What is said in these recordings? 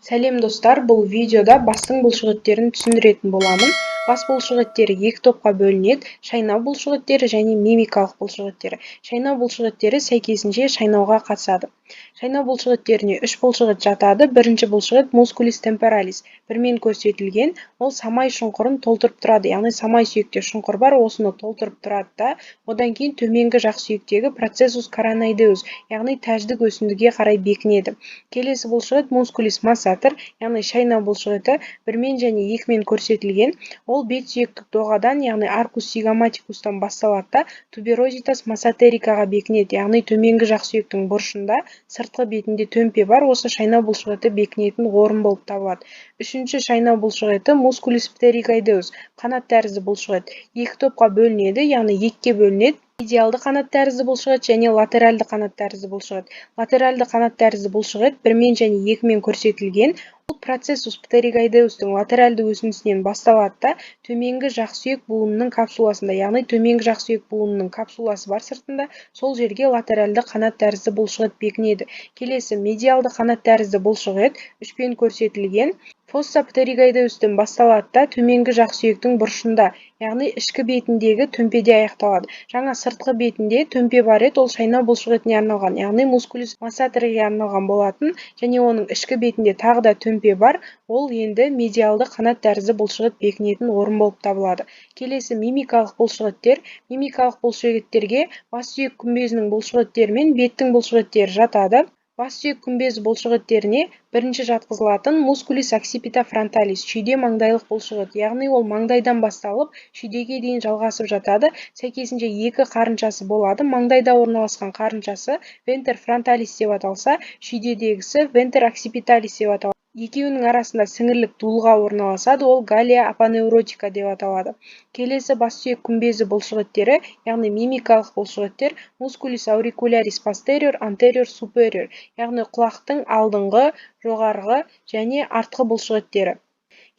Сәлем, достар! Бұл видеода бастың бұлшықеттерін түсіндіретін боламын. Бас бұлшықеттері екі топқа бөлінеді: шайнау бұлшықеттері және мимикалық бұлшықеттері. Шайнау бұлшықеттері сәйкесінше шайнауға қатысады. Шайнау бұлшықеттеріне үш бұлшықет жатады. Бірінші бұлшықет musculus temporalis, бірмен көрсетілген. Ол самай шұңқырын толтырып тұрады, яғни самай сүйекте шұңқыр бар, осыны толтырып тұрады да, одан кейін төменгі жақ сүйектегі processus coronoideus, яғни тәждік өсіндіге қарай бекінеді. Келесі бұлшықет musculus masseter, яғни шайнау бұлшықеті, бірмен және екімен көрсетілген. Ол бет сүйектік доғадан, яғни arcus zygomaticus-тан басталады да, tuberositas masseterica-ға бекінеді, яғни төменгі жақ сүйектің бұрышында, сыртқы бетінде төмпе бар, осы шайнау бұлшықеті бекінетін орын болып табылады. Үшінші шайнау бұлшықеті musculus pterygoideus, қанат тәрізді бұлшықет, екі топқа бөлінеді, яғни екіге бөлінеді: медиалды қанат тәрізді бұлшықет және латеральды қанат тәрізді бұлшықет. Латеральды қанат тәрізді бұлшықет бірмен және екімен көрсетілген. Ол processus pterygoideus-тың латеральды өсіндісінен басталады да, төменгі жақ сүйек буынының капсуласында, яғни төменгі жақ сүйек буынының капсуласы бар сыртында, сол жерге латеральды қанат тәрізді бұлшықет бекінеді. Келесі медиалды қанат тәрізді бұлшықет үшпен көрсетілген. Fossa pterygoideus-тен басталады да, төменгі жақ сүйектің бұрышында, яғни ішкі бетіндегі төмпеде аяқталады. Жаңа сыртқы бетінде төмпе бар еді, ол шайнау бұлшықетіне арналған, яғни musculus masseter-ге арналған болатын, және оның ішкі бетінде тағы да төмпе бар, ол енді медиалды қанат тәрізді бұлшықет бекінетін орын болып табылады. Келесі мимикалық бұлшықеттер. Мимикалық бұлшықеттерге бас сүйек күмбезінің бұлшықеттері мен беттің бұлшықеттері жатады. Бас сүйек күмбезі бұлшықеттеріне бірінші жатқызылатын musculus occipitofrontalis, шүйде маңдайлық бұлшықет, яғни ол маңдайдан басталып, шүйдеге дейін жалғасып жатады. Сәйкесінше екі қарыншасы болады. Маңдайда орналасқан қарыншасы venter frontalis деп аталса, шүйдедегісі venter occipitalis деп аталады. Екеуінің арасында сіңірлік дулыға орналасады, ол galea aponeurotica деп аталады. Келесі бас сүйек күмбезі бұлшықеттері, яғни мимикалық бұлшықеттер: musculus auricularis posterior, anterior, superior, яғни құлақтың алдыңғы, жоғарғы және артқы бұлшықеттері.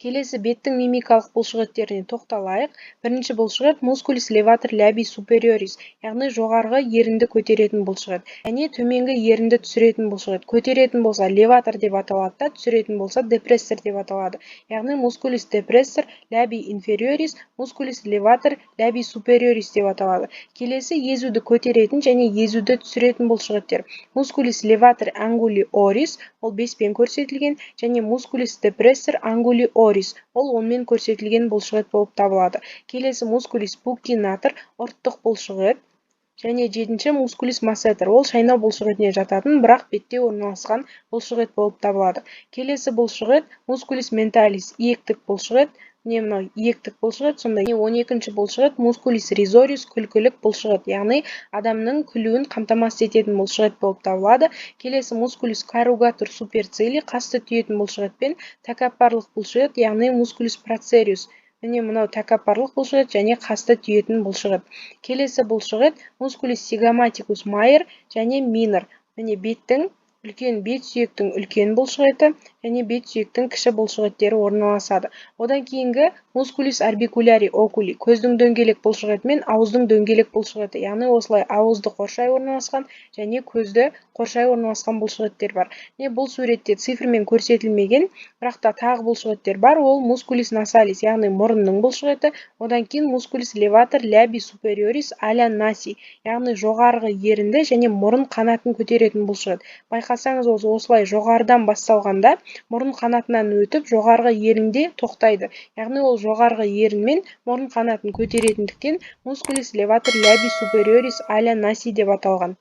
Келесі беттің мимикалық бұлшықеттеріне тоқталайық. Бірінші бұлшықет musculus levator labii superioris, яғни жоғарғы ерінді көтеретін бұлшықет және төменгі ерінді түсіретін бұлшықет. Көтеретін болса, леватор деп аталады да, түсіретін болса, депрессор деп аталады, яғни musculus depressor labii inferioris, musculus levator labii superioris деп аталады. Келесі езуді көтеретін және езуді түсіретін бұлшықеттер: musculus levator anguli oris, ол беспен көрсетілген, және musculus depressor anguli oris, ол онмен көрсетілген бұлшықет болып табылады. Келесі musculus buccinator, ұрттық бұлшықет, және жетінші musculus masseter, ол шайнау бұлшықетіне жататын, бірақ бетте орналасқан бұлшықет болып табылады. Келесі бұлшықет musculus mentalis, иектік бұлшықет, міне, мынау иектік бұлшықет. Сондай 12-ші бұлшықет musculus risorius, күлкілік бұлшықет, яғни адамның күлуін қамтамасыз ететін бұлшықет болып табылады. Келесі musculus corrugator supercilii, қасты түйетін бұлшықет пен тәкаппарлық бұлшықет, яғни musculus procerus, міне, мынау тәкаппарлық бұлшықет және қасты түйетін бұлшықет. Келесі бұлшықет musculus zygomaticus major және minor, міне, беттің үлкен, бет сүйектің үлкен бұлшықеті және бет сүйектің кіші бұлшықеттері орналасады. Одан кейінгі musculus orbicularis oculi, көздің дөңгелек бұлшықеті мен ауыздың дөңгелек бұлшықеті, яғни осылай ауызды қоршай орналасқан және көзді қоршай орналасқан бұлшықеттер бар. Міне, бұл суретте цифрмен көрсетілмеген, бірақ та тағы бұлшықеттер бар. Ол musculus nasalis, яғни мұрынның бұлшықеті. Одан кейін musculus levator labii superioris ala nasi, яғни жоғарғы ерінді және мұрын қанатын көтеретін бұлшықет. Байқасаңыз, осылай жоғарыдан басталғанда, мұрын қанатынан өтіп, жоғарғы ерінде тоқтайды, яғни ол жоғарғы ерін мен мұрын қанатын көтеретіндіктен musculus levator labii superioris ala nasi деп аталған.